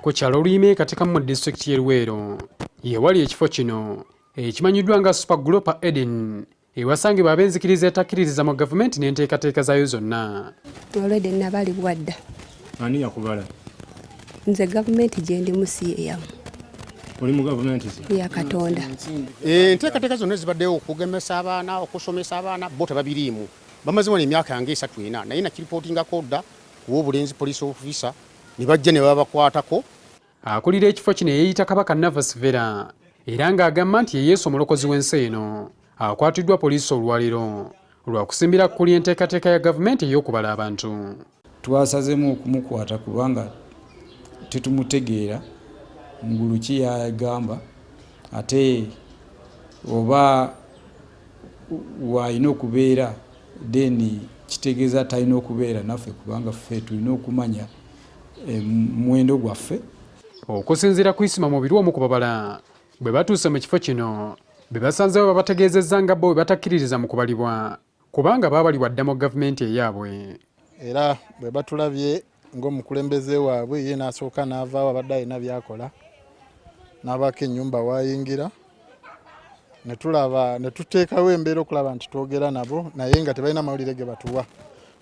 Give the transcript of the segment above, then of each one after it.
Ku kyalo Luyima e Katikamu mu disitulikiti y'e Luweero ye wali ekifo kino ekimanyiddwa nga Super Global Eden ewasangibwa ab'enzikiriza etakkiririza mu gavumenti n'enteekateeka zaayo zonna. Already nabalibwa dda. Ani yakubala? Nze gavumenti gye ndimu si yeyamu. Oli mu gavumenti ki? Ya Katonda. Enteekateeka zonna ezibaddewo okugemesa abaana, okusomesa abaana, bo tebabiriimu. Bamaze wano emyaka nga 3 4 naye nakiripootingako dda ku w'obulenzi police officer ne bajja ne babakwatako. Akulira ekifo kino eyeeyita Kabaka Navas Vera era ng'agamba nti ye Yesu omulokozi w'ensi eno akwatiddwa poliisi olwaleero lwa kusimbira kkuli enteekateeka ya gavumenti ey'okubala abantu. Twasazemu okumukwata kubanga tetumutegeera ngulu ki yagamba ate oba waalina okubeera then kitegeeza talina okubeera naffe kubanga ffe tulina okumanya omuwendo gwaffe. Okusinziira ku Isma Mubiru omu ku babala bwe batuuse mu kifo kino be basanzeewo babategeezezza nga bo bwe batakkiririza mu kubalibwa kubanga baabalibwa dda mu gavumenti eyaabwe. Era bwe batulabye ng'omukulembeze waabwe ye n'asooka n'avaawo abadde alina by'akola n'abaako ennyumba w'ayingira ne tulaba ne tuteekawo embeera okulaba nti twogera nabo naye nga tebalina mawulire ge batuwa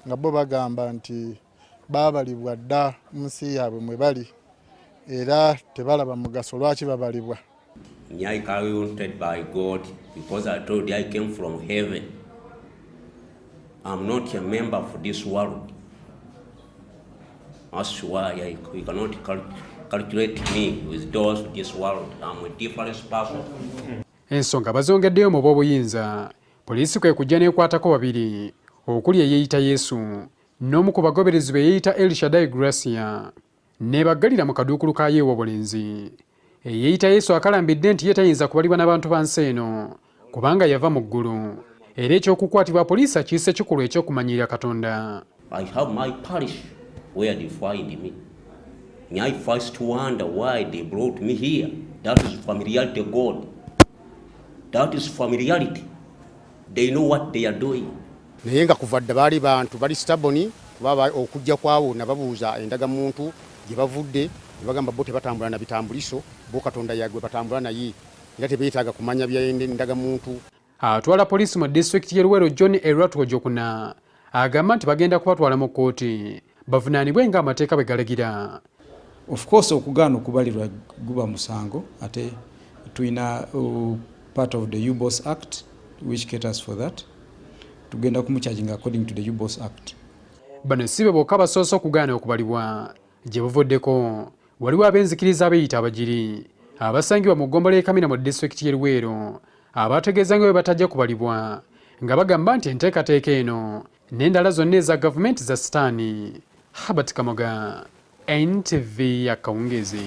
nga bo bagamba nti baabalibwa dda mu nsi yaabwe mwe bali era tebalaba mugaso lwaki babalibwa. Me, I counted by God because I told you I came from heaven. I'm not a member of this world. That's why you cannot calculate me with those of this world. I'm a different person. Ensonga bazongeddeyo mu b'obuyinza, poliisi kwe kujja n'ekwatako babiri okuli eyeeyita Yesu n'omu ku bagoberezi be yeeyita El Shaddai Gracia n'ebaggalira mu kaduukulu ka Yeewo Bulenzi. Eyeeyita Yesu akalambidde nti ye tayinza kubalibwa na bantu ba nsi eno kubanga yava mu ggulu era eky'okukwatibwa poliisi akiyise kikolwa eky'okumanyiira Katonda. I have my parish where they find me. I first wonder why they brought me here. That is familiarity God. That is familiarity. They know what they are doing. Naye nga kuva dda baali bantu bali stubborn kuba okujja kwawo nababuuza endagamuntu gye bavudde ne bagamba bo tebatambula na bitambuliso bo Katonda yagwe batambula naye era tebeetaaga kumanya bya ndagamuntu. Atwala poliisi mu disitulikiti y'e Luweero John Erwatu Ojokuna agamba nti bagenda kubatwala mu kkooti bavunaanibwe ng'amateeka bwe galagira. Of course okugaana okubalirwa guba musango ate tulina part of the UBOS Act which caters for that. Tugenda kumucharging according to the UBOS Act. Bano si be bokka basoose okugaana okubalibwa gye buvuddeko. Waliwo ab'enzikiriza abeeyita abagiri abasangibwa mu ggombolola y'e Kamina mu disitulikiti y'e Luweero abategeeza nga bwe batajja kubalibwa nga bagamba nti enteekateeka eno n'endala zonna eza gavumenti za sitaani. Herbert Kamoga, NTV ya Kawungeezi.